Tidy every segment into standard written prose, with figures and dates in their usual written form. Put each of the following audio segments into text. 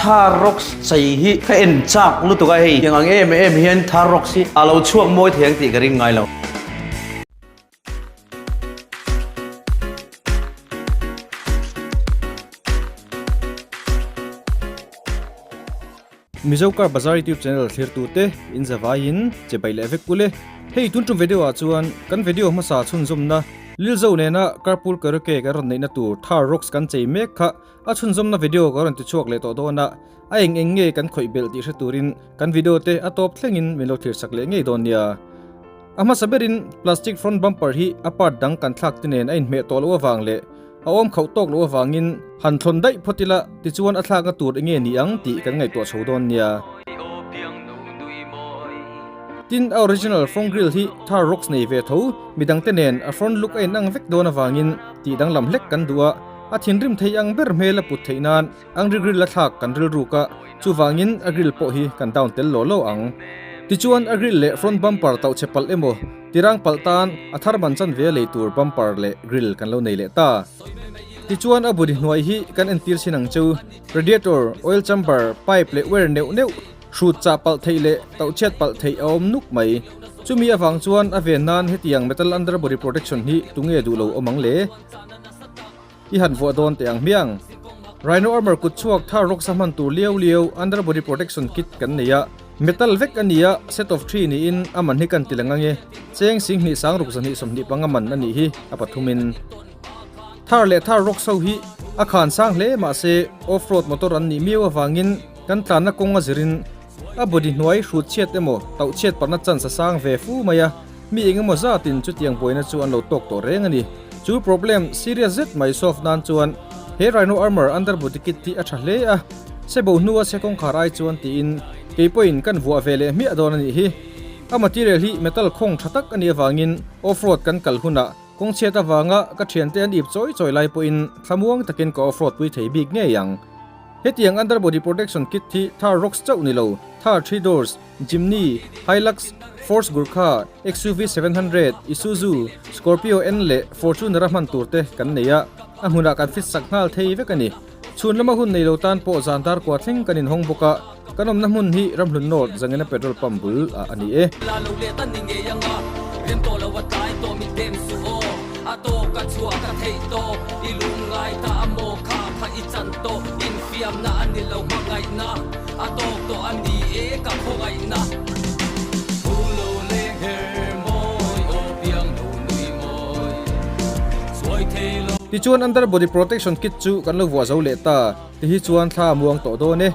Thar Rocks chei hi ka en chak lutuk a hei. Tiang ang em em hian Thar Rocks hi a lo chhuak mawi thei ang tih ka ring ngai lo. Mizo Car Bazaar YouTube channel thlirtute in zavaiin che baih leh vek ule. Hei tun tum video ah chuan kan video hmasa chhunzawmna Lilzo nena Carpool Karaoke kan rawn neihna tur Thar Rocks kan chei mek kha a chhunzawmna video ka rawn ti chhuak leh tawh dawn a, a eng eng nge kan khawih belh tih hre turin kan video te a tawp thlengin min lo thlir sak leh ngei dawn nia. A hmasa berin plastic front bumper hi a part dang kan thlak te nen a inhmeh tawh loh avang leh a awm khauh tawk loh avangin han thlawn daih phawt ila tichuan a thlakna tur enge ni ang tih kan ngaihtuah chho dawn nia. Tin, a original front grille hi Thar Rocks nei ve tho, midangte nen a front look a inang vek dawn avangin tih danglam hlek kan duh a, a thinrim thei ang ber hmel a put theih nan Angry grill a thlak kan rilruk a, chuvangin a grill pawh hi kan down tel law law ang. Tichuan a grill leh front bumper tauh chhe palh emaw, tirang palh tan a thar man chanve a lei tur bumper leh grill kan lo nei leh ta. Tichuan a body hnuai hi kan entir chin ang cheu, radiator, oil chamber, pipe leh wire neuh neuh, hrut chah palh theih leh tauh chhiat palh theih a awm nuk mai. Chumi avang chuan a ven nan hetiang metal underbody protection hi tunge duh lo awm ang le? I han vuah dawn teh ang hmiang. Rhino Armor kut chhuak thar rawk sa hman tur liau liau underbody protection kit kan nei a, metal vek a ni a, set of three niin a man hi kan ti lang ange, cheng 10 sang ruk 220 panga man a nih hi a pathumin. Thar leh thar rawk so hi a khan sang hle mahse off road motor an nih miau avangin kan tlanna kawng a zirin a body hnuai hrut chhiat emaw tauh chhiat parhna chance a sang ve fu mai a. Mi engemaw zatin chutiang buaina chu an lo tawk tawh reng a ni. Chu problem serious zet mai solve nan chuan he Rhino Armor underbody kit hi a tha hle a, sebo hnua se kawngkhar ai chuan tiin kei pawhin kan vuah ve leh hmiah dawn a nih hi. A material hi metal khawng tha tak a nih avangin off-road kan kal hunah kawngchhiat avanga ka thiante an ip chawi chawi lai pawhin thlamuang takin ka off-road pui thei bik ngei ang. Hetiang underbody protection kit hi Thar Rocks chauh ni lo, Thar Three Doors, Jimny, Hilux, Force Gurkha, XUV 700, Isuzu, Scorpio N leh Fortuner a hman tur te kan nei a, a hmunah kan fit sak nghal thei vek a ni. Chhun lama hun nei lo tan pawh zan dar kua thleng kan inhawng bawk a, kan awmna hmun hi Ramhlun North Zangena Petrol Pump bul ah a ni e. A tawk tawh a ni e ka khawngaihna. Thu lo leng her mawi aw piang lo nui mawi chuai thei lo. Tichuan under body protection kit chu kan lo vuah zo leh ta, ti hi chuan thla a muang tawh dawn e.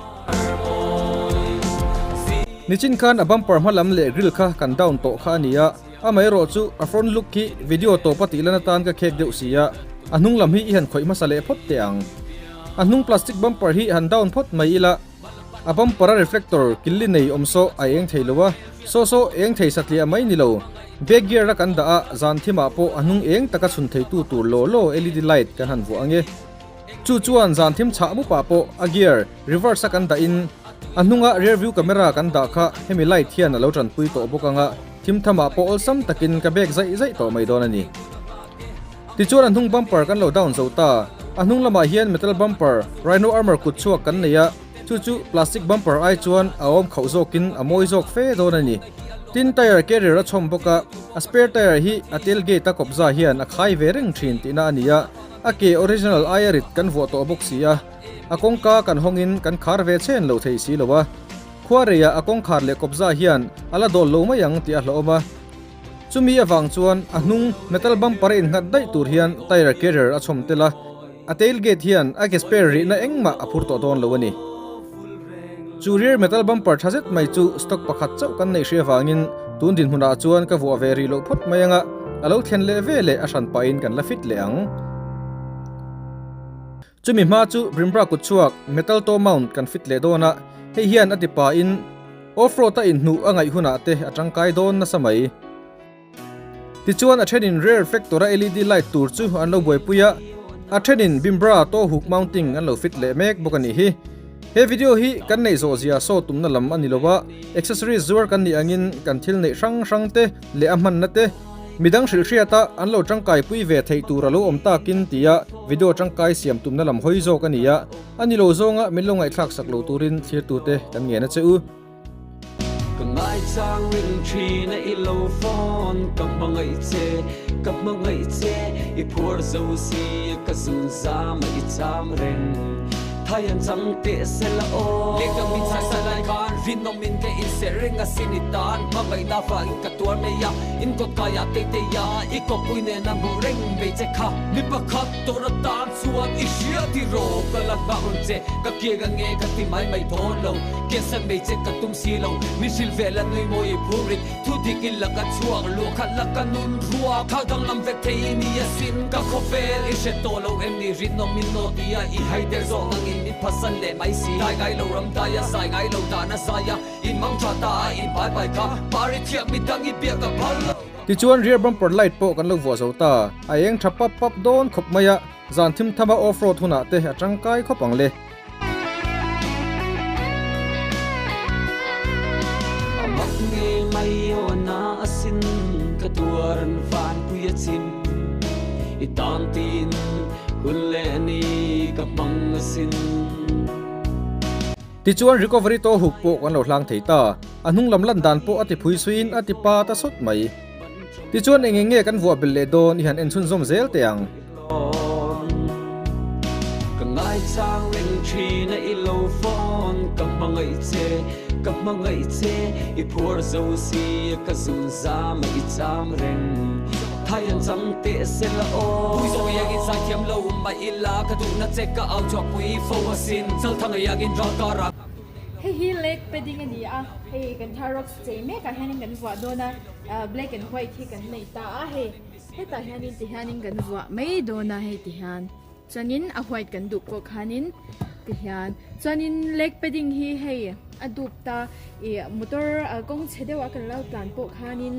Nichin khan a bumper hma lam leh grill kha kan down tawh kha a ni a, amaherawh chu a front look hi video tawpa tih lan atan ka khek deuh si a, a hnung lam hi i han khawih hmasa leh phawt teh ang. A hnung plastic bumper hi han down phawt mai ila, a bumper a reflector killi nei awm saw a eng thei lo a, saw saw eng thei satliah mai ni lo. Back gear a kan dah a, zan thimah pawh a hnung eng taka chhun theitu tur law law LED light kan han vuah ange. Chu chuan zan thim chhah mupah pawh a gear reverse a kan dahin a hnunga rear view camera kan dah kha hemi light hian a lo tanpui tawh bawk anga, thim thamah pawh awlsam takin ka back zaih zaih tawh mai dawn a ni. Tichuan a hnung bumper kan lo down zo ta. A hnung lamah hian metal bumper, Rhino Armor kut chhuak kan nei a, chu chu plastic bumper ai chuan a awm khauh zawkin a mawi zawk fe dawn a ni. Tin tyre carrier a chhawm bawk a, a spare tyre hi a tailgate a kawpza hian a khai ve reng thin tihna a ni a, a ke original aia rit kan vuah tawh bawk si a, a kawngka kan hawngin kan khar ve chhen lo thei si lo a. Khua reiah a kawngkhar leh kawpza hian a la dawl lo mai ang tih a hlauhawm a. Chumi avang chuan a hnung metal bumper a innghat daih tur hian tyre carrier a chhawm tel a, a tail gate hian a ke spare rihna engmah a phur tawh dawn lo a ni. Chu rear metal bumper tha zet mai chu stock pakhat chauh kan neih hri avangin tun dinhmunah chuan ka vuah ve rih loh phawt mai anga a lo thlen leh ve leh a hran pahin kan la fit leh ang. Chumi hma chu Brimbra kut chhuak metal toe mount kan fit leh dawn a, hei hian a ti pahin off-road a inhnuh a ngaih hunah te a tangkai dawn nasa mai. Tichuan a thenin rear reflector a LED light tur chu an lo buaipui a, a thenin Bimbra toe hook mounting an lo fit leh mek bawk a nih hi. He video hi kan neih zawh zia saw tumna lam a ni lo a, accessories zuar kan nih angin kan thil neih hrang hrang te leh a hmanna te. Midang hrilh hriata an lo tangkai pui ve theih tur a lo awm takin tia video tangkai siam tumna lam hawi zawk a ni a, a ni lo zawnga min lo ngaihthlak sak lo turin thlirtute kan ngen a che u. Ka ngaichang ring thin a i lo phone ka hmangaih che, ka hmangaih che i phuar zo si ka zun zam a i cham reng Thaian chang teh se la aw. Lehkha min chhai sa lai khan rinawm in ka inserh reng asin i tan hmangaihna vangin ka tuar mai a, in kawt kaiah tei tei a i kawppui nen a hmuh reng mai che kha. Mi pakhat tawrh atan chuan i hria tiraw ka la nghah rawn che, ka kiang ange ka ti mai mai dawn lo, kiansan mai che ka tum si lo, min hrilh vel a nui mawi i phur in thu dik in la ka chhuak luah khat la ka nun ruak thak danglam vek thei i ni asin ka khawvel i hre tawh lo em ni rinawm min naw ti a i hai der zawk nangin min phasan leh mai si dai ngai lo ram dai a zai ngai lo dan a zai a in mang tha ta a in bai bai kha pari thiak midang i biak ka phal lo. Tichuan rear bumper light pawh kan lo vuah zo ta, a eng tha pap pap dawn khawp mai a, zan thim thama off road hunah te a tangkai khawp ang le. A mak nge mai aw na asin ka tuar an vanpui a chim i tan tin hun leh ni ka hmang asin. Tichuan recovery to huk pawh kan lo hlang thei ta, a hnung lam lan dan pawh a ti phui suiin a ti pa ta sawt mai. Tichuan eng eng nge kan vuah belh leh dawn i han en chhunzawm zel teh ang. Ka ngaichang reng thin a i lo phone ka hmangaih che, ka hmangaih che i phuar zo si ka zun zam a i cham reng thai an chang teh se la aw. Pui zo iangin zaithiam lo mah ila ka duhna che ka au chhuakpui fo asin chalthang iangin ralkar ah. Hei hi leg padding a ni a, hei kan thar rocks chei mek ah hianin kan vuah dawn a. Black and white hi kan nei ta a hei hetah hianin ti hianin kan vuah mai dawn a hei ti hian chuanin a white kan duh pawh khanin ti hian chuanin leg padding hi hei a dup ta ih motor kawng chhe deuh a kan lo tlan pawh khanin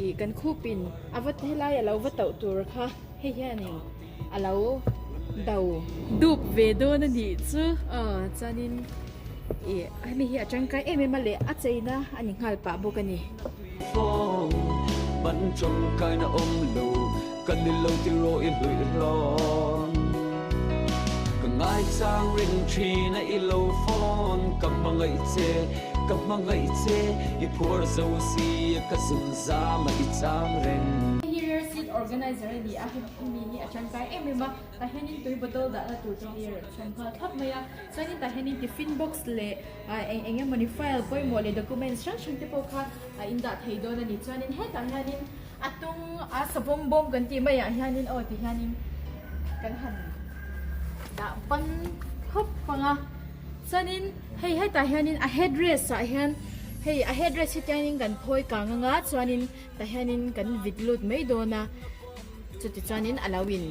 ih kan khup in a va helai a lo va tauh tur kha hei hianin a lo do dup ve dawn a nih chu aw chuanin ih hemi hi a tangkai em em a leh a cheina a ni nghal pah bawk a ni. Hei hi rear seat organizer a ni a, hemi hi a tangkai em em a, tah hianin tui bottle dahna tur te hi a rawn chhawm nghal thlap mai a, chuanin tah hianin tiffin box leh Ah eng eng emawni file pawimawh leh documents hrang hrang te pawh kha a in dah thei dawn a ni. Chuanin hetah hianin a tung a savawm bawm kan tih maiah hianin aw ti hianin kan han dah ban khawp ang a. Chuanin hei hetah hianin a head rest ah hian hei a head rest hi tiangin kan phawi kang ang a chuanin tah hianin kan vit lut mai dawn a chuti chuanin a lo in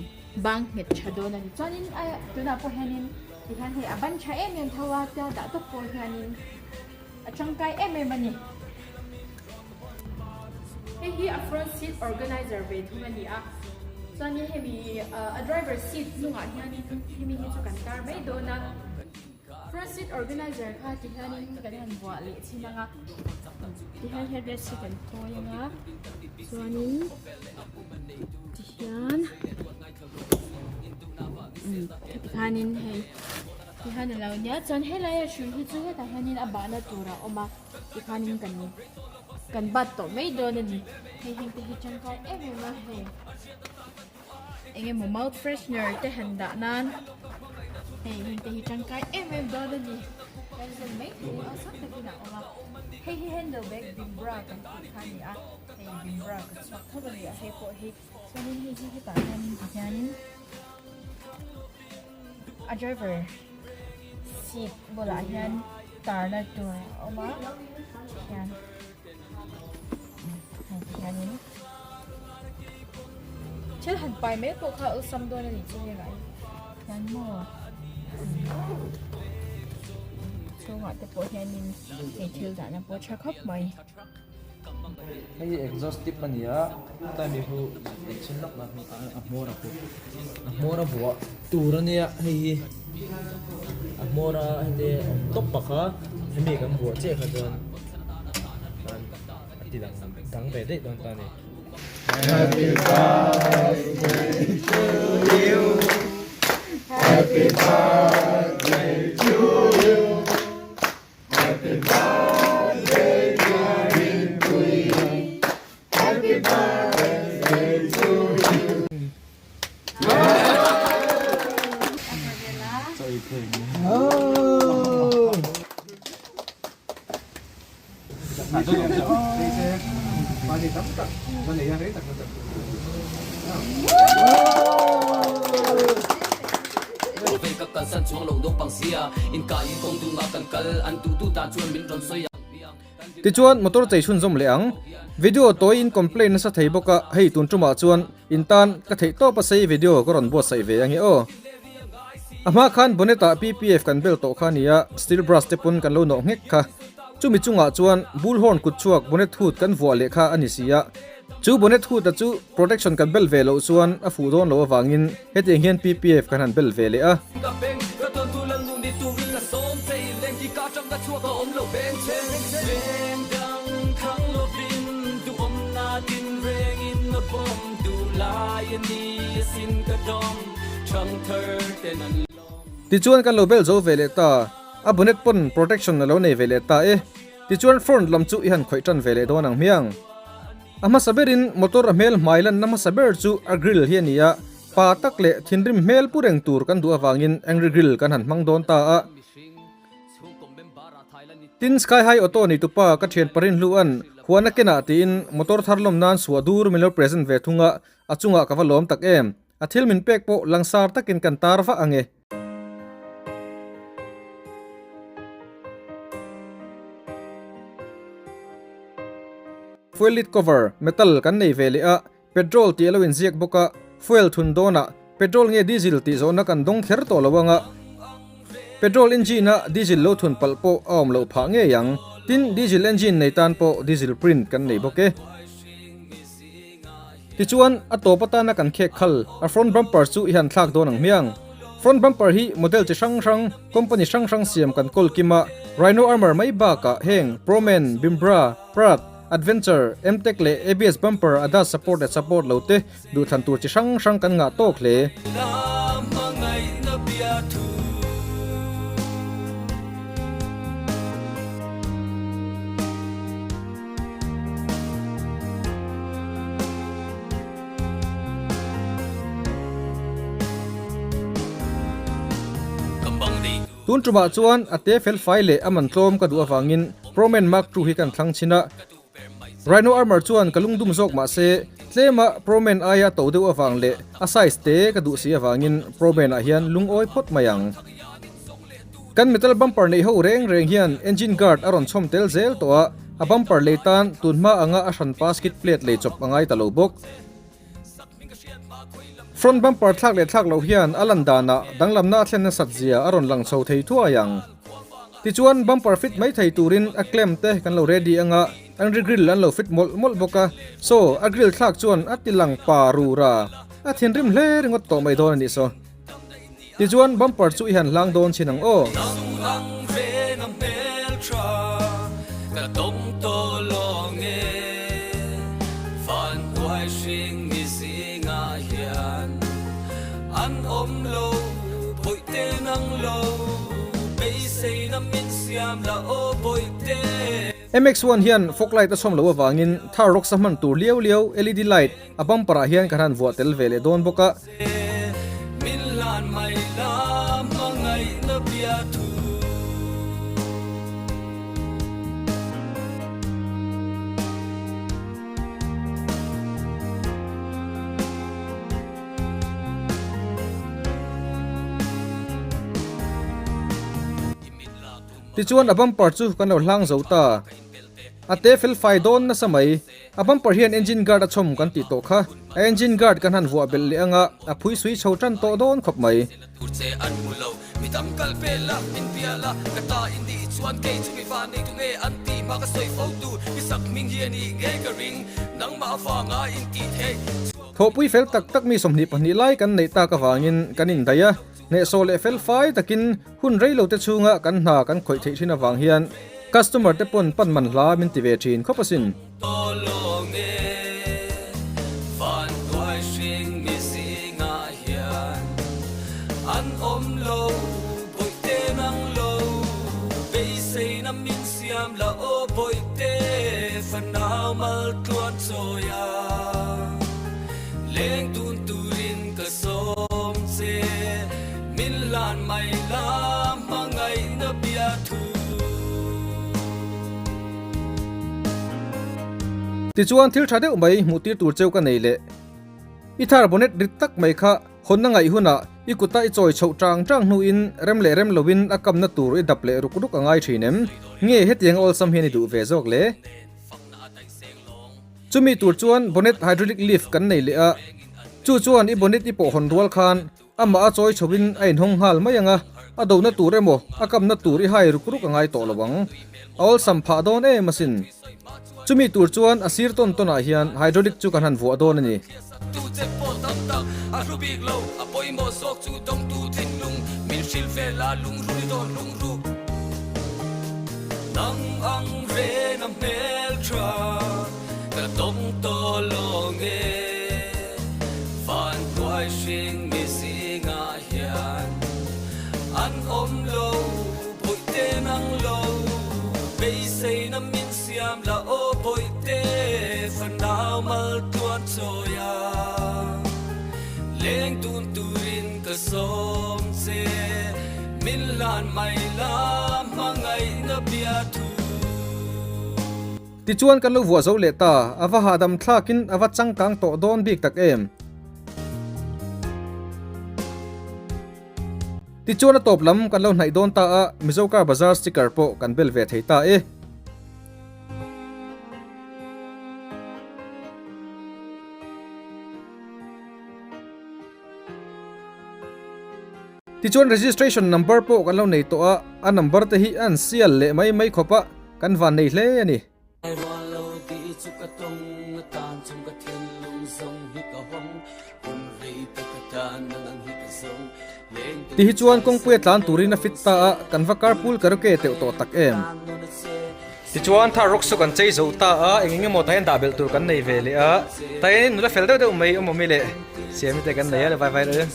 bang nghet tha dawn a ni. Chuanin a tunah pawh hianin. Tihian hei a ban tha em em tho a, tia dah tawp pawh hianin a tangkai em em a ni. Hei hi a front seat organizer ve thung a ni a, chuanin hemi a driver seat hnungah hianin hemi hi chu kan tar mai dawn a. Front seat organizer kha tihianin kan han vuah leh chhin ang a, tihian headrest hi kan phawi ang a, chuanin tihian. Tikhanin hei tikhan a lo nia chuan helaia hrui hi chu hetah hianin a bahna tur a awm a tikhanin kan kan bat tawh mai dawn a ni hei heng te hi tangkai em em a hei eng emaw mouth freshener te han dah nan hei heng te hi tangkai em em dawn a ni kan zen mai thei a awlsam takin a awm a hei hi handle bag bimbra kan tih kha a ni a hei bimbra ka chhuak tho a ni a hei pawh hi. Chuanin hei hi hetah hianin ti hianin a driver seat bulah hian tarna tur a awm a tihian hei ti hianin thil han pai mai pawh kha awlsam dawn a nih chu hei lai hian maw chhungah te pawh hianin hei thil dahna pawh tha khawp mai. Hei hi exhaust tip a ni a tlai mi hu en chhin lawk la a hmawr a pawh a hmawr a vuah tur a nia hei hi a hmawr a heti awm tawp pakha hemi kan vuah chiah kha chuan a ti dang dang ve daih dawn ta a ni. Tichuan motor chei chhunzawm leh ang. Video tawi in complain nasa thei bawk a, hei tun tumah chuan in tan ka theih tawp a sei video ka rawn buatsaih ve ange aw. A hma khan bonnet ah PPF kan bel tawh kha nia, steel brush te pawn kan lo nawh nghek kha. Chumi chungah chuan bullhorn kut chhuak bonnet hood kan vuah leh kha a ni si a. Chu bonnet hood a chu protection kan bel ve loh chuan a fuh dawn loh avangin hetiang hian PPF kan han bel ve leh a. Tichuan kan lo bel zo ve leh ta, a bonnet pawn protection a lo nei ve leh ta e. Tichuan front lam chu i han khawih tan ve leh dawn ang hmiang. A hmasa berin motor a hmel hmai lanna hmasa ber chu a grill hi a ni a, pa tak leh thinrim hmel pu reng tur kan duh avangin angry grill kan han hmang dawn ta a. Tin Sky High Auto neitupa ka thian Parin Hluan huan a kenah tiin motor thar lawm nan suah dur min lo present ve thung a, a chungah ka va lawm tak em. A thil min pek pawh langsar takin kan tar vah ang e. Fuel lid cover, metal, kan nei ve leh a, petrol tih a lo inziak bawk a, fuel thun dawnah petrol nge diesel tih zawhna kan dawng kher tawh lo ang a, petrol engine a diesel lo thun palh pawh a awm loh phah ngei ang. Tin, diesel engine nei tan pawh diesel print kan nei bawk e. Tichuan, a tawp atana kan khek khal, a front bumper chu i han thlak dawn ang hmiang. Front bumper hi model chi hrang hrang, company hrang hrang siam kan kawl kim a, Rhino Armour mai bakah heng Proman, Bimbra, Pratt, Adventure, Mtech leh ABS bumper ADAS support leh support lo te duhthlan tur chi hrang hrang kan ngah tawk hle. Tun tumah chuan a te fel fai leh a man tlawm ka duh avangin Proman Mark ii hi kan thlang chhin a. Rhino Armour chuan ka lungdum zawk mah se tlema Proman aia to deuh avang leh a size te ka duh si avangin Proman ah hian lungawi phawt mai ang. Kan metal bumper neih ho reng reng hian engine guard a rawn chhawm tel zel tawh a, a bumper lei tan tun hma anga a hranpa skid plate lei chawp a ngai ta lo bawk. Front bumper thlak leh thlak loh hian a lan danah danglamna a thlen nasat zia a rawn lang chho thei thuai ang. Tichuan bumper fit mai thei turin a clamp te kan lo ready anga an ri grill an lo fit mawlh mawlh bawk a, saw a grill thlak chuan a ti lang pa rura a thinrim hle ringawt tawh mai dawn a nih saw. Tichuan bumper chu i han hlang dawn chin ang aw. MX-1 hian fog light a chhawm loh avangin thar rawksa hman tur liau liau LED light a bumper ah hian kan han vuah tel ve leh dawn bawk a. Tichuan a bumper chu kan lo hlang zo ta. A te fel fai dawn nasa mai. A bumper hian engine guard a chhawm kan tih tawh kha. A engine guard kan han vuah belh leh anga a phui sui chho tan tawh dawn khawp mai. Thawhpui fel tak tak mi 22 lai kan neih tak avangin kan indaih a. Hnehsawh leh fel fai takin hun rei lo te chhunga kan hna kan khawih theih thin avang hian customer te pawn pan man hla min ti ve thin khawp asin. Beiseina min siam la aw bawihte fanau mal tluan chawi a leng dun turin ka sawm che min hlan mai la hmangaihna bia thu. Tichuan thil tha deuh mai hmuh tir tur cheu ka nei leh. I thar bonnet rit tak mai kha hawnna ngaih hunah i kuta i chawi chhoh tang tang hnuin rem leh rem loin a kamna tur i dap leh ruk ruk a ngai thin em? Nge hetiang awlsam hian i duh ve zawk le? Chumi tur chuan bonnet hydraulic lift kan nei leh a, chu chuan i bonnet i pawh hawn rual khan amah a chawi chhoin a inhawng nghal mai ang a, a dona tur emaw a kamna tur i hai ruk ruk a ngai tawh lo ang. A awlsam phah dawn em asin. Chumi tur chuan a sir tawn tawnah hian hydraulic chu kan han vuah dawn a ni. Siam la aw bawihte fanau mal tluan chawi a, leng dun turin ka sawm che, min hlan mai la hmangaihna bia thu. Tichuan kan lo vuah zo leh ta, a va hahdam thlakin a va changkang tawh dawn bik tak em? Tichuan a tawp lam kan lo hnaih dawn ta a, Mizo Car Bazaar sticker pawh kan bel ve thei ta e. Tichuan registration number pawh kan lo nei tawh a, a number te hi a an sial leh mai mai khawp a, kan van nei hle a ni. Ti hi chuan kawngpuia tlan turin a fit ta a, kan va carpool karaoke teuh tawh tak em? Tichuan thar rawk chu kan chei zo ta a, eng eng emaw tah hian dah belh tur kan nei ve leh a, tah hian nula fel deuh deuh mai awm awm i leh siam te kan nei a le vai vai reuh in.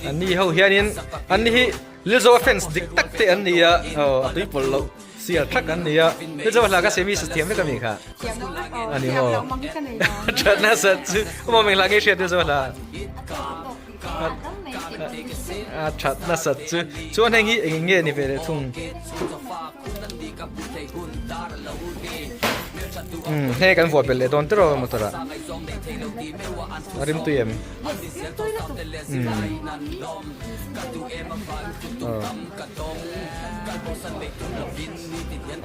An ni ho hianin an ni hi Lilzo fans dik tak te an ni a, aw a tui pawlh loh. Sial thak an ni a, hei chu hla ka semi sa thiam vek a mi kha. Ani maw. That na sa chu maw meng hla nge hriat chu hla. A that na sa chu chuan heng hi eng nge ni ve leh thung. Um hei kan vuah belh leh dawn tiraw motor ah. A rim tui em.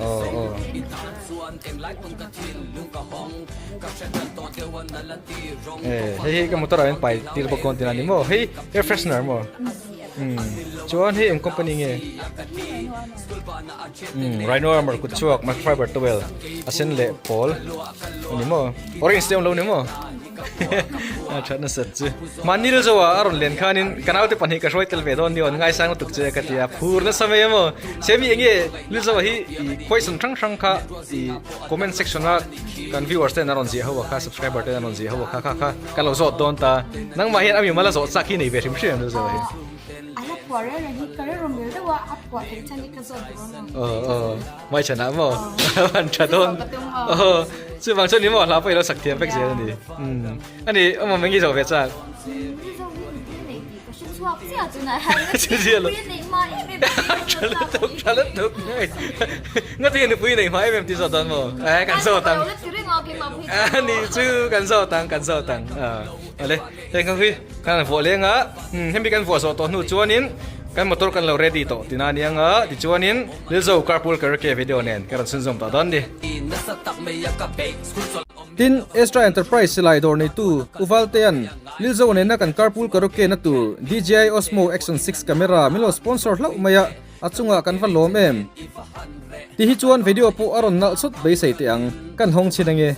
Um. Hei hi ka motor ah hian pai tir bawk dawn tihna a ni maw hei air freshener maw umm chuan hei eng company nge umm rhino armour kut chhuak microfiber towel a sen leh pawl a ni maw orange te awm lo ni maw. A that nasat chu. Mahni lal zo ah a rawn len khanin ka naute pahnih ka hruai tel ve dawn ni aw an ngaisang lutuk che ka ti a, phur nasa mai emaw. Semi enge lal zo ah hi i question hrang hrang kha i comment section a kan viewers ten an rawn ziah ho a kha subscriber ten an rawn ziah ho a kha kha kha ka lo zawt dawn ta. Nangmah hian a mimal a zawh chak hi nei ve hrim hrim em lal zo ah hi. A la phuah reng reng hi ka rilru mil deuh a, a phuah theih chan hi ka zawt duh ang. Aw aw. Mai chhanah maw? An tha dawn. Aw, chuvang chuan ni maw hla pawh i lo sak thiam vek zel a ni. Umm, a ni, awm awm eng i zawh ve chak? Tha lutuk, tha lutuk. Nga tinge nupui nei hma em em tih zawh dawn maw? Eh, kan zawt ang. A ni chu kan zawt ang, kan zawt ang. Awle, heng kha hi kan han vuah leng a, hemi kan vuah zawh tawh hnu chuanin kan motor kan lo ready tawh tina a ni ang a, tichuanin Lilzo carpool karaoke video nen ka rawn chhunzawm tawh dawn ni. Tin, Astra Enterprise silai dawr neitu U Valtea'n Lilzo nena kan carpool karaoke na tur DJI Osmo Action 6 camera min lo sponsor hlauh mai a, a chungah kan va lawm em? Ti hi chuan video pawh a rawn nalh sawt beisei teh ang, kan hawng chhin ange.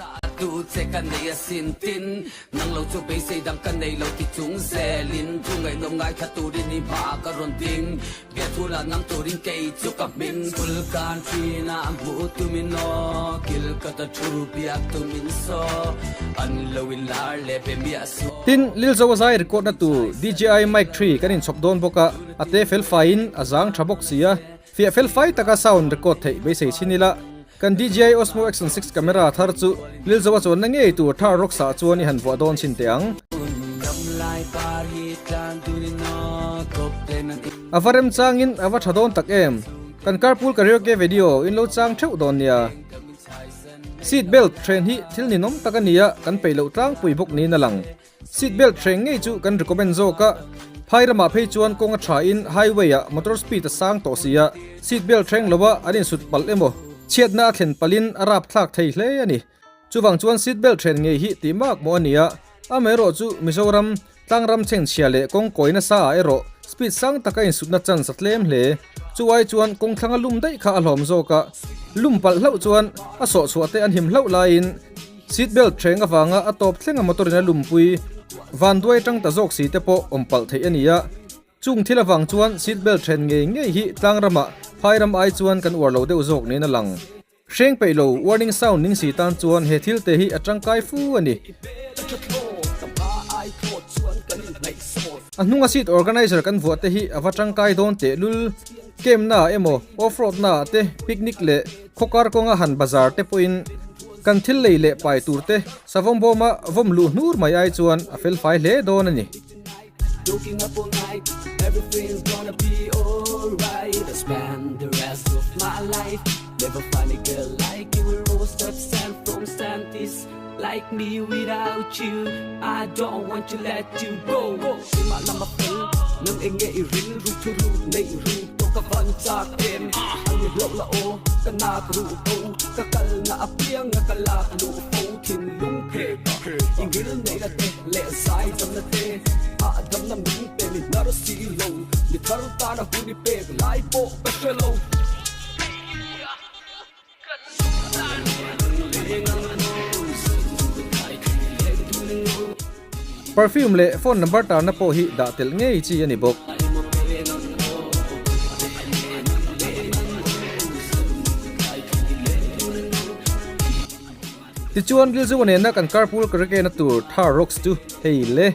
Nang lo chu beisei dang ka nei lo ti chung zelin thu ngaihnawm ngaithla turin i hmaah ka rawn ding. Biathu lah nang turin kei chu ka hming. School kan ṭhinah hmuh tumin aw, kil ka ta thu biak tumin saw, an lo in lar leh be miah suh. Tin, Lilzo a zai record na tur DJI mic 3 kan inchhawp dawn bawk a, a te fel faiin a zang tha bawk si a. Fiah fel fai taka sound record theih beisei chhin ila, kan DJI Osmo Action 6 camera thar chu Lilzo a chuanna ngei tur thar rocks ah chuan i han vuah dawn chhin teh ang. A va remchangin a va tha dawn tak em? Kan carpool karaoke video in lo chang theuh dawn nia. Seat belt hren hi thil ninawm tak a nia, kan peih loh tlangpui bawk niin a lang. Seat belt hreng ngei chu kan recommend zawk a, phai ramah phei chuan kawng a tha in highway ah motor speed a sang tawh si a, seat belt hreng lo a an insut palh emaw chhiatna a thlen palh in a rapthlak thei hle a ni. Chuvang chuan seat belt hren ngei hi tih mak mawh a ni a, amaherawh chu Mizoram tlangram chhengchhia leh kawng kawi nasa ah erawh speed sang taka insutna chance a tlem hle. Chu ai chuan kawng thlang a lum daih kha a hlawm zawk a, lum palh hlauh chuan a sawhchhuah te an him hlauh laiin Seat belt hreng avanga a tawp thlenga motor in a lumpui vanduai atang ta zawk si te pawh awm palh theih a ni a. Chung thil avang chuan seat belt hren ngei ngei hi tlang ramah phai ram ai chuan kan uar lo deuh zawk niin a lang. Hreng peih lo warning sound ning si tan chuan he thil te hi a tangkai fu a ni. A hnunga seat organizer kan vuah te hi a va tangkai dawn teh lul. Camp na ah emaw off road na ah te picnic leh khawkar kawnga han bazar te pawhin Kan thil lei leh pai tur te savawm bawma vawm luh hnur mai ai chuan a fel fai hle dawn a ni. Ka kalna apianga ka lak luh fo thinlung phek a i ngil neihna te leh zai damna te hahdamna min pe mi hnar si lo mi thar tana hun i pek lai pawh ka hre lo. Perfume leh phone number tarna pawh hi dah telh ngei chi a ni bawk. Tichuan Rilzua nena kan carpool karaoke na tur Thar Rocks chu hei le.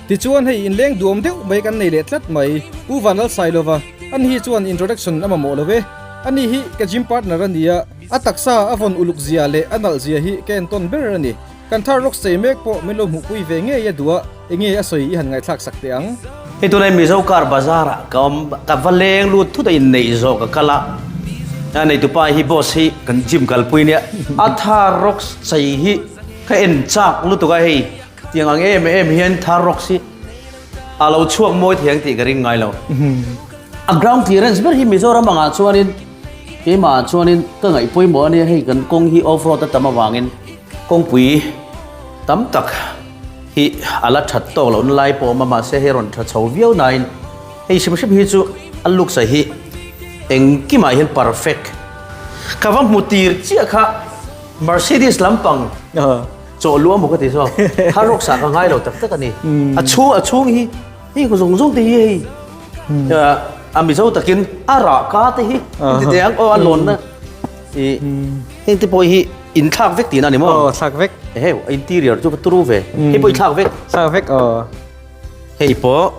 Tichuan hei inleng duam deuh mai kan nei leh tlat mai. Pu Vanlalsailova, ani hi chuan introduction a mamawh lo e. Ani hi ka gym partner a nia, a taksa a vawn uluk zia leh a nalh zia hi ka entawn ber a ni. Kan thar rawk sei mek pawh min lo hmuhpui ve ngei a duh a, enge a sawi i han ngaihthlak sak teh ang. Hei tunai Mizo car bazar ah ka awm, ka va leng lut thut a inneih zawh ka kal a, a neitupa hi boss hi kan gym kalpui nia, a thar rawk sei hi ka en chak lutuk a hei tiang ang em em hian thar rawk hi a lo chhuak mawi thei ang tih ka ring ngai lo. A ground clearance ber hi Mizoram angah chuanin keimah ah chuanin ka ngaih pawimawh a nia hei kan kawng hi off road a tam avangin kawngpui tam tak hi a la that tawk lohna lai pawh a awm a mahse hei rawn tha chho viau nain hei hrim hrim hi chu a looks ah hi engkimah hian perfect ka va hmu tir chiah kha Mercedes lampang chawh luah maw ka ti zawk thar rawk sah ka ngai lo tak tak a ni a chhung a chhung hi hei zawng zawng te hi hei a mizo takin a rah ka te hi ti teh ang aw a lawnna i heng te pawh hi in thlak vek tihna a ni maw? Aw thlak vek. Hei interior chu ka turu ve. Hei pawh i thlak vek. Thlak vek aw. Hei pawh.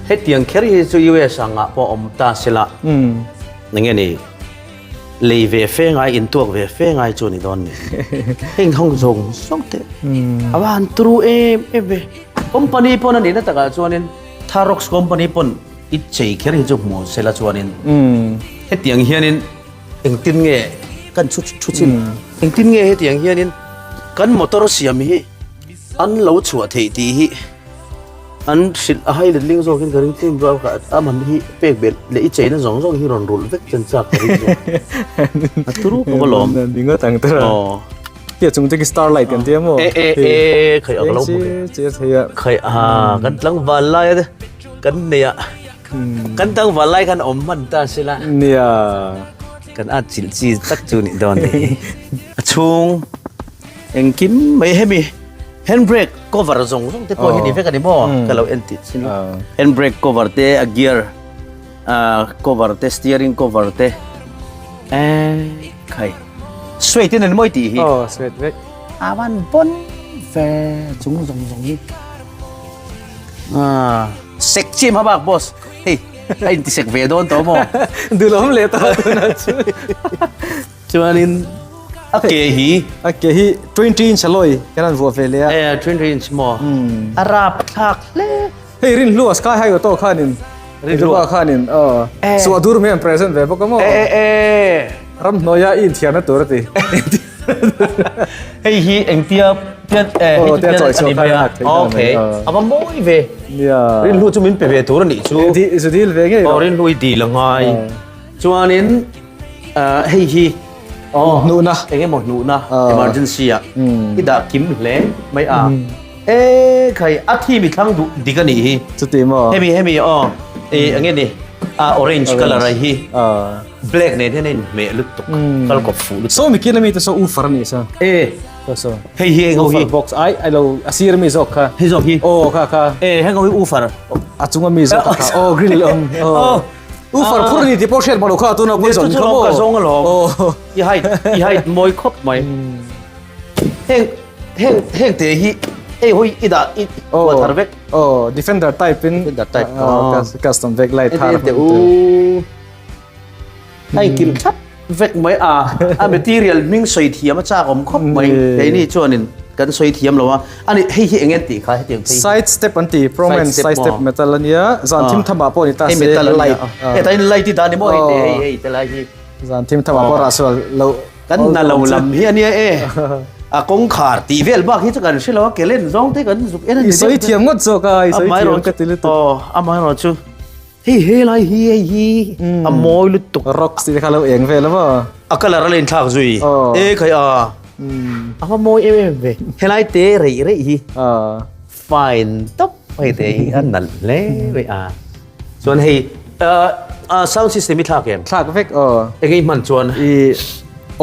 Hetiang kher hi chu US angah pawh awm ta sela. Enge ni lei ve fe ngai intuak ve fe ngai chu ni dawn ni. Heng hawng zawng zawng te. A va han turu em em ve. Company pawn a nihna takah chuanin Tharox company pawn i chei kher hi chu hmu sela chuanin hetiang hianin engtin nge kan chhu thu chin engtin nge hetiang hianin kan motor siam hi an lo chhuah theih tih hi an hrilh a hai letling zawkin ka ring tlem rual kha a man hi pek belh leh i cheina zawng zawng hi rawn rulh vek chen chak ka ring zawk a turu ka va lawm Ding ngawt ang tara. Aw. Tia chung te ki starlight kan tia maw? E e e khai a ka lo hmu ve. Che thei a. Khai a kan tlangval lai a te kan nei a kan tlangval lai khan awm hman ta sila. Nia. Kan at chilh chi tak chu nih dawn ni. A chhung engkim mai hemi handbrake cover zawng zawng te pawh hi ni vek a ni maw? Ka lo en tih chin a. Handbrake cover te a gear cover te steering cover te eh khai suet in an mawi tih hi oh suet vek a van bon ve chung zawng zawng hi ah sek chim ha bak boss hei a in ti sek ve dawn tawh maw dulawm leh ta tuna chu chuanin a ke hi a ke hi 20 inch aloi kan an vuah ve leh a eh 20 inch maw a rap thlak hle Hei Rinhlua Sky High Auto khanin Rinhlua khanin aw suah dur mai an present ve bawk a maw? E e e Ramhnuaia i inthiarna tur a ti. Hei hi engtia tian e hei chu tian a ni mai a okay a va mawi ve. Nia. Rinhlu chu min pe ve tur a nih chu. Di zu dil ve ngei rawh. Aw Rinhlu i dil a ngai. Chuanin hei hi aw hnuhna eng emaw hnuhna emergency ah i dah kim hle mai a. E khai a thi mi thlang duh dik a nih hi. Chuti maw? Hemi hemi aw e enge ni a orange colour a hi black nen hian a inhmeh lutuk kal kawp fuh lutuk. Saw mi kil ami te saw ufar a nih sa. E Saw saw. Hei hi eng ho hi? Ufar box ai ai lo a sir mi zawk kha. Hei zawk hi? Aw kha kha. E heng ho hi ufar. A chunga mi zawk kha aw grill awm aw. Ufar phur a ni tih pawh hriat mah lo kha tuna pawh i zawn kha maw? Ka zawng alawm. Aw. I height i height mawi khawp mai. Heng heng heng te hi hei hawi i dah i kuah thar vek. Aw defender type in defender type custom vek lai thar te u hei kil thlap vek mai a a material hming sawi thiam a chak awm khawp mai keini chuanin kan sawi thiam lo a ani hei hi eng tih kha hetiang phei side step an ti promen side step metal ania zan thim thama pawh ni ta se light e tain light i dah ni maw hei te hei hei te lai hi zan thim thama pawh rah sual lo Kan na lo lam hi a nia e. A kawngkhar tih vel bak hi chu kan hre lo a, ke len zawng te kan zuk en a ni. I sawi thiam ngawt zawk a, i sawi thiam ka ti lutuk. Aw, amaherawh chu hei helai hi hei hi a mawi lutuk. Rocks tih te kha lo eng vel a maw? A colour a la inthlak zui. E khai a, a va mawi em em ve. Helai te reih reih hi fine tawp hei te hi a nalh hle mai a. Chuan hei sound system i thlak em? Thlak vek aw. Eng i hman chuan? I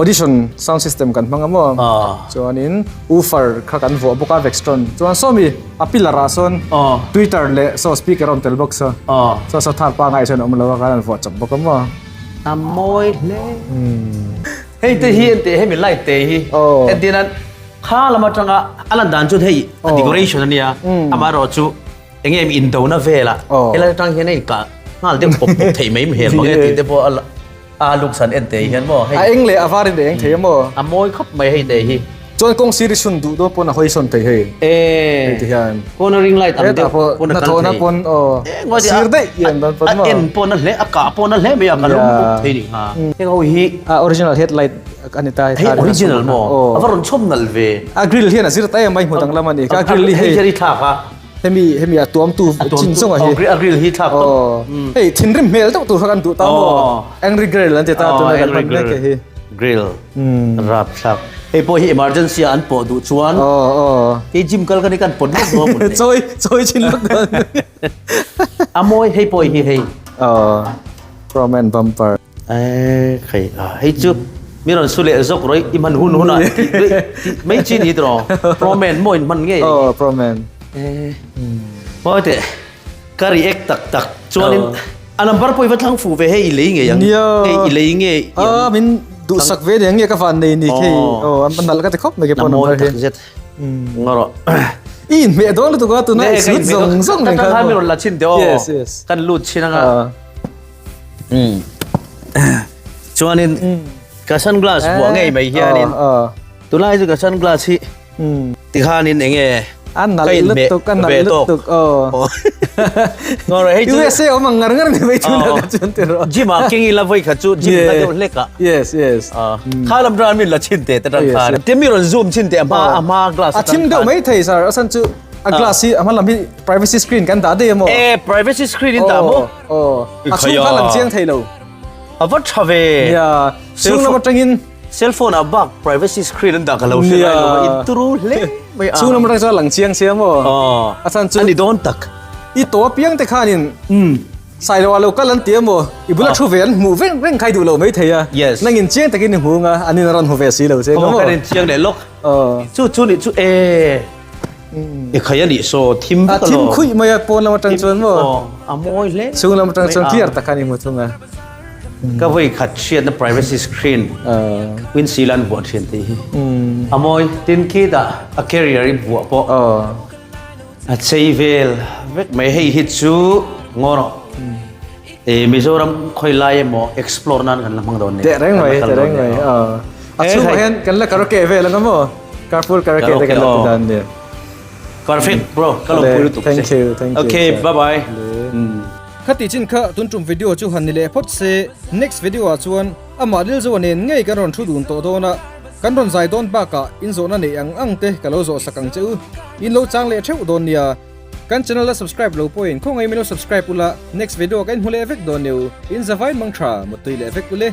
audition sound system kan hmang a maw? Chuanin woofer kha kan vuah bawk a Vextron. Chuan sawmi a pillar ah sawn tweeter leh saw speaker a awm tel bawk saw. Saw saw thar pangai sawn a awm lo a kan han vuah chawp bawk a maw? A mawi hle. Hei te hi enteh hemi light te hi entirnan. Kha lam atanga a lan dan chuan hei a decoration a nia, amaherawhchu eng nge indona velah helai atang hian a inkah nghal deuh pawp pawp theih mai hmel mang e tih te pawh a a luksan en te hian maw hei. A eng leh a varin a eng thei a maw? A mawi khawp mai hei te hi. Chuan kawng sir i chhun duh dawn pawn a hawi sawn thei hei. E. Hei ti hian. Cornering light ang deuh pawn a kal thei. Hnathawhna pawn aw sir daih i en dawn pawn maw? A en pawn a hle a kah pawn a hle mai a ka lung up thei nih kha. Heng ho hi. A original headlight a ni ta. Hei original maw? A va rawn chhawm nalh ve. A grill hian a zir ta em mai hmu danglam a ni. A grill hi hei hian i thlak a. Hemi hemi a tuamtu chin zawng a hi. A grill hi thlak tawp. Hei thinrim hmel deuh tur kha kan duh ta maw? Angry grill an ti ta tuna kan hman mek hi. Grill rap thlak. Hei pawh hi emergency a an pawh duh chuan. Hei gym kal ka ni kan pawt lawk dawn maw ni. Chawi chawi chin lawk dawn. A mawi hei pawh hi hei. Chrome and bumper. Eh khai a hei chu mi rawn su leh zawk rawih i hman hun hunah tih daih tih mai chi ni tawh Proman maw in hman ngei Aw Proman. Eh mawi teh ka react tak tak chuanin a number pawh i va thlang fuh ve hei i lei ngei ang hei i lei ngei A min duhsak ve nia nge ka van nei ni khi aw an nalh ka ti khawp mai ke pawh number hi. A mawi tak zet ngaw rawh. I inhmeh dawn lutuk a tuna i sut zawng zawng nen khan maw. Mi rawn la chhin teh aw. Yes yes. Kan lut chhin anga. Chuanin ka sunglass buah ngei mai hianin tunlai chu ka sunglass hi tikhanin eng nge ka inhmeh ve tawk USA awm ang ngar ngar ni mai chu na chuan ti rawh gym ah keng ila vawi khat chu gym la deuh hlek ah yes yes kha lam ran min la chhin teh te tang khan te mi rawn zoom chhin teh a hma a hma glass a thim deuh mai thei sir a chhan chu a glass hi a hma lam hi privacy screen kan dah daih a maw e privacy screen in dah maw Aw, a chhung kha lang chiang thei lo. A va tha ve. Nia, chhung lam atangin. Cell phone ah bak privacy screen an dah ka lo hre lai lo a, in turu hle mai a. Chhung lam atang chuan lang chiang sia maw? Aw, a chhan chu. A ni dawn tak. I to apiang te khanin Sailoa lo kal an ti a maw? I bula thu ve an hmuh reng reng khai duh lo mai thei a. Yes. Nangin chiang takin i hmu anga, an in a rawn hmu ve si lo che. Aw, kan in chiang leh lawk. Aw. Chu chu nih chu e. I khai a nih saw thim vek A thim khuih mai a pawn lam atang chuan maw? Aw, a mawi hle. Chhung lam atang chuan clear tak khan i hmu thung a. Ka vawi khat hriatna privacy screen windshield an vuah thin tih hi. A mawi tin khitah a carrier i vuah pawh a chei vel vek mai. Hei hi chu ngaw rawh. Mizoram khawi lai emaw explore nan kan la hmang dawn ni. Teh reng mai, teh reng mai. A chhungah hian kan la karaoke vel ang a maw? Carpool karaoke te kan la ti dan nia. Perfect bro, ka lo pui lutuk che. Thank you, thank you. Okay, bye bye. Khati chin kha tun tum video chu han ni leh phawt se, next video ah chuan amah Lilzoa nen ngei kan rawn thu dun tawh dawn a, kan rawn zai dawn bakah inzawhna neih ang ang te ka lo zawh sak ang che u, in lo chang leh theuh dawn nia. Kan channel a subscribe lo pawhin khawngaih min lo subscribe ula, next video ah ka inhmu leh vek dawn neu, in zavai mang tha, mutui leh vek ule.